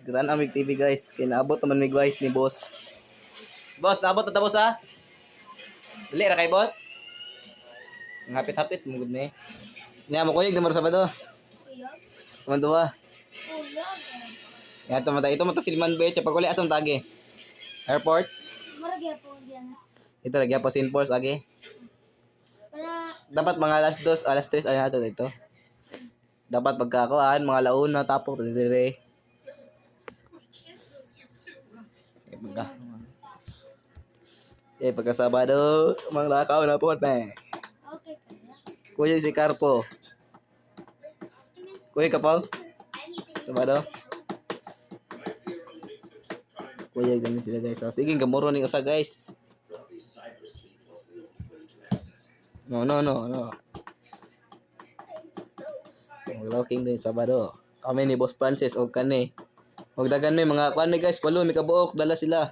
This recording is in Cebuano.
Tan-aw mig TV, guys. Kay naabot naman mig guys ni boss. Boss, naabot na ta, boss, ha? Dili ra kay boss. Ang hapit-hapit mo gud ni. Nya mo kuyog na Sabado. Uyag? Man duha. Uyag. Ya to mata ito mata Silman Beach pag uli asam tagi. Airport. Mura gyapon diyan. Ito lagi pa St. Paul's agi. Para Dapat mga alas 2, alas 3 ay ato dito. Dapat pagkakuan mga launa tapok dire. Eh, pagka Sabado, mga lakaw na po na eh. Okay kaya. Kuya si Carpo. Kuya ka po? Sabado? Kuya, ganun sila, guys. Oh, sige, gamuro ni usa, guys. No, no, no, no. Maglocking din Sabado. Kami ni Boss Francis og kani. Og dagan may mga kuan mi, guys, walo mi kabuok dala sila.